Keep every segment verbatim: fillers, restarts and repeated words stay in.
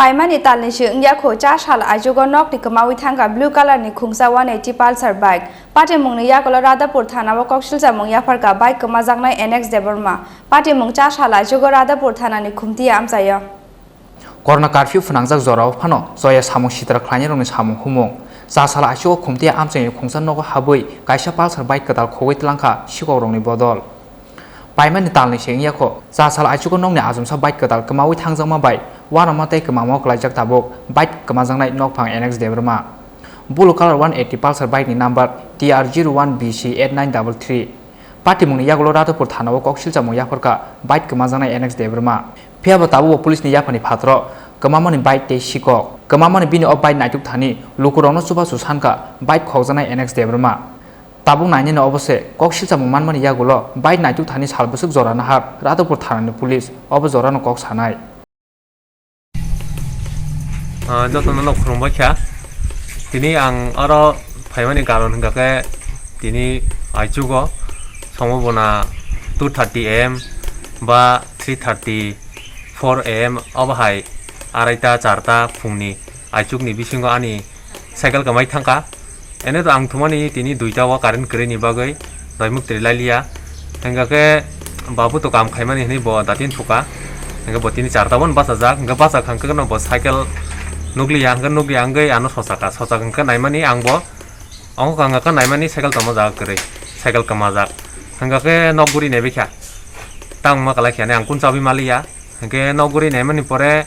Paimani talni se wngya kho, cha sal aichugo nokni kwmawi thangkha blue colour ni khungsa one eighty Pulsar bike. Patimungni yagulo Radhapur thana o koksilchamung yapharkha bike kwmajaknai N X Debbarma. Patimung cha sal aichugo Radhapur thanani khumtiya amchaio. Corona curfew phwnangjak jorao phano choya samung sitra khlainairokni samung humung. Cha sal aichugo khumtiya amchaini khungsa nogo habwi kaisa Pulsar bike kwtal khogwi tlangkha sikokrokni bodol. Paimani talni se wngya kho, cha sal aichugo nokni achomsa bike kwtal kwmawi thangjakma bai uanama tei kwmangma kwlaijak tabuk bike kwmajaknai nokphang N X Debbarma. Blue colour one eighty Pulsar bike ni number T R zero one B C eight nine double three. Patimungni yagulo Radhapur thana o koksilchamung yapharkha bike kwmajaknai N X Debbarma. Phiya bo tabuk bo police ni yaphani phataro kwmamani bike tei sikok. Kwmamani bini o bike naituk thani lukurokno chubachu sankha bike khokjaknai N X Debbarma. Tabuk nainani obo se koksilchamung manmani yagulo bike naituk thani sal bwswk jora nahar Radhapur thanani police obo jorano kok sanai. Ah, jotono no khulumbai kha. Tini ang oro phaimani karon hwnkha khe tini aichugo somo bona two thirty A M ba three thirty four A M obo hai araita charta phungni aichukni bisingo ani cycle kwmai thangkha. Ene to ang thumani tini duita o current kwrwini bagwi doimuk twi lailiya. Hwnkha khe babu to kam khaimani hwnwi bo datin thuka. Hwnkhe bo tini charta bono bachajak. Hwnkhe bachak kha hwnkhe no bo cycle nukliya, hwnkhe nukliya wngwi ano sochaka. Sochak hwnkhe naimani ang bo, ongkha hwnkha khe naimani cycle tongma jaga kwrwi, cycle kwmajak. Hwnkha khe nok guri naibai kha. Tangma kwlai khe ang kun chabi maliya. Hwnkhe nok guri naimani pore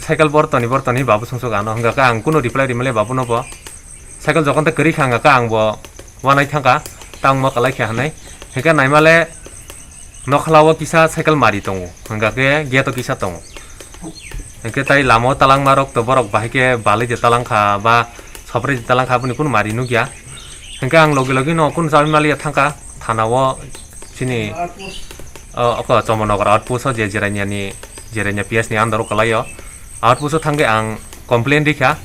cycle bortoni bortoni babu sungsuk ano. Hwnkha khe ang kunu reply rimale babuno bo. Cycle jokon tei kwrwi kha hwnkha khe ang bo wanai thangkha, tangma kwlai kha hwnwi. Hwnkhe naimale nokhlao kisa cycle mari tongo, hwnkha khe gate o kisa tongo. Hwnkhe tai lama o talangma rok to borok bahai khe balai de talang kha ba sopre de talang kha, aboni kunu mari nukya. Hwnkhe ang logi logi no kunu chabi maliya thangkha thana o chini, o, oko Chomonogar outpost o je Jirania ni, Jirania P S ni under o kwlai o. Outpost o thangkhe ang complain rikha.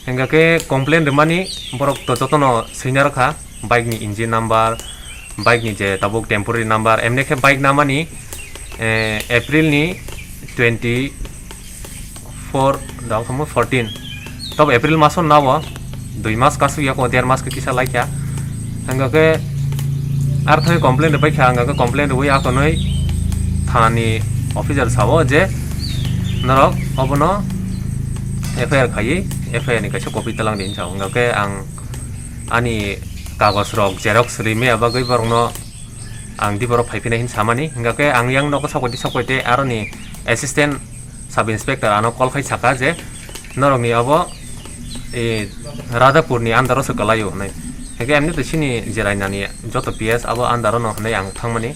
Hingkha khe complain rwmani borok to jotono swina rwkha, bike ni engine number, bike ni je tabuk temporary number, emne khe bike namani, eh, April ni twenty four, dang khamu fourteen. Tobo April maso nao, dui mas kasuk yako, der mas khe kisa laikha. Hingkha khe ar thani complain rwbai kha, hingkha khe complain rwui akonoi thanani officer sao je norok obono F I R khaiwi, F I R ni kaisa copy talang di hinwi sao. Hingkha khe ang ani kagoj rok xerox rimaya bagwi borokno ang di borok phaiphinai hinwi samani. Hingkha khe ang yang nogo sokphaidi sokphaidi aroni assistant sub inspector ano call khai saka je norokni obo, e, Radhapurni under o se kwlaio hinwi. Hingkhe emni to chini Jerainani joto P S abo under o no hinwi ang thangmani.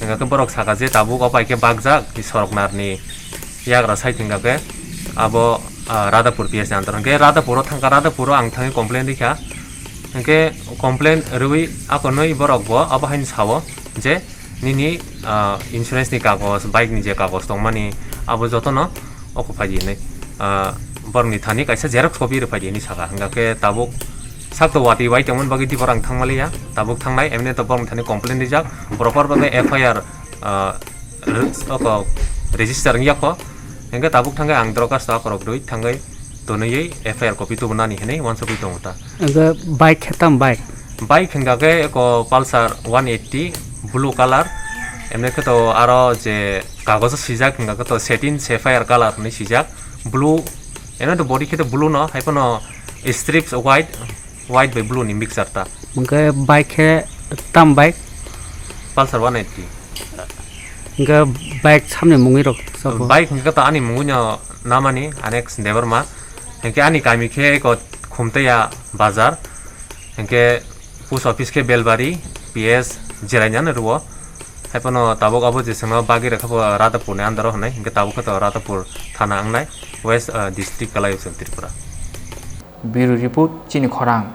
Hingkha khe borok saka je tabuk o pai khe bakjak soroknarni yagra side hingkha khe abo, ah, Radhapur P S ni under o. Hingkhe Radhapur o thangkha, Radhapur o ang thangwi complain rikha. Hingkhe complain rwui akonoi borok bo abo haino sao je nini, ah, insurance ni kagoj, bike ni je kagoj tongmani abo jotono oko phaidi hinwi, ah, borokni thani kaisa xerox copy rwphaidi hinwi saka. Hingkha khe tabuk sakto watwi bai tongmani bagwi di borok ang thangmaliya, tabuk thangnai, emni to borokni thani complain rijak, proper bagwi F I R, ah, re-, oko register wngya kho. Hingkhe tabuk thangkhe ang dorkhasto akorok rwui thangwi tonwi F I R copy tubunani hinwi uansugwi tongo ta. Hingkhe bike khe tam bike? Bike hingkha khe eko Pulsar one eighty blue colour, emni khe to aro je kagojo swijak hingkha khe to satin sapphire colour hinwi swijak, blue, emni to body khe to blue no, hai phano strips white, white bai blue ni mixture ta. Hingkhe bike khe tam bike? Pulsar one eighty. Hingkhe bike samni mungwi rok sabo? Bike hingkhe to ani mungwi no namani, Anex Debbarma. Hingkhe ani kami khe eko Khumtaiya bazar. Hingkhe post office khe Belbari, P S Jerainani rwo. Hai phano tabuk abo je chwngno bagwi rwkha bo Radhapur ni under o hinwi. Hingkhe tabuk khe to Radhapur thana wngnai, West, ah, district kwlaio chwng Tripura. Bureau report, chini khorang.